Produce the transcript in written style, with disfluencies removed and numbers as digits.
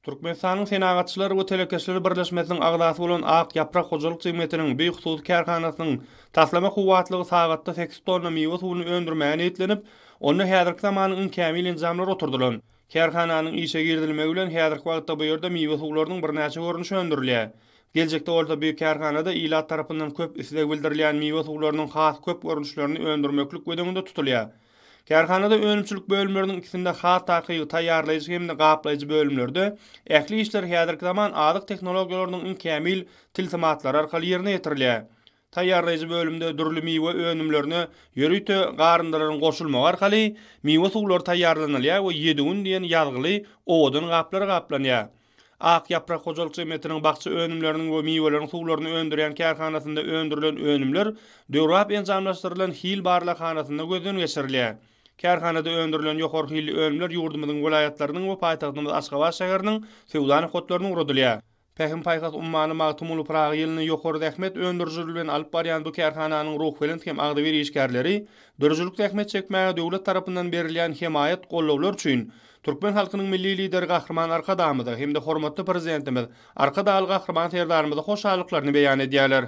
Türkmenistanyň Senagatçylar we telekeçiler birleşmesiniň agzasy bolan Ak ýaprak hojalyk jemgyýetiniň bu hususy kärhanasynyň taslama kuwwatlygy sagatda sekiz tonna miwe suwuny öndürmäge niýetlenip, onda häzirki zamanyň iň kämil enjamlary oturdylan. Kärhananyň işe girizilmegi bilen häzirki wagtda bu ýerde miwe suwlarynyň birnäçe görnüşi öndürilýär. Geljekde bolsa bu kärhanada ilat tarapyndan köp isleg bildirilýän miwe suwlarynyň has köp görnüşlerini öndürmeklik göz öňünde tutulýar. Kärhanada önümçilik bölümleriniň ikisinde has takygy taýýarlaýjy hem-de gaplaýjy bölümlerde ähli işler häzirki zaman azyk tehnologiýalarynyň iň kämil tilsimatlary arkaly ýerine ýetirilýär. Taýýarlaýjy bölümde dürli miwe önümlerine ýörite garyndylaryň goşulmagy arkaly miwe suwlary taýýarlanylýar we ýedi gün diýen ýazgyly owadan gaplara gaplanýar. Ak ýaprak hojalyk jemgyýetiniň bakja önümleriniň we miweleriň suwlaryny öndürýän kärhanasynda öndürilen önümler döwrebap enjamlaşdyrylan hil barlaghanasynda gözden geçirilýär. Kärhanada öndürilen ýokary hilli önümler ýurdumyzyň welaýatlarynyň we paýtagtymyz Aşgabat şäheriniň söwda nokatlaryna ugradylýar. Pähim-paýhas ummany Magtymguly Pyragy ýylyny ýokary zähmet öndürijiligi bilen alyp barýan bu kärhananyň ruhubelent hem agzybir işgärleri döredijilik zähmet çekmäge döwlet tarapyndan berilýän hemaýat-gollawlar üçin Türkmen halkynyň Milli Lideri Gahryman Arkadagymyza hem-de hormatly Prezidentimiz Arkadagly Gahryman Serdarymyza hoşallyklaryny beýan edýärler.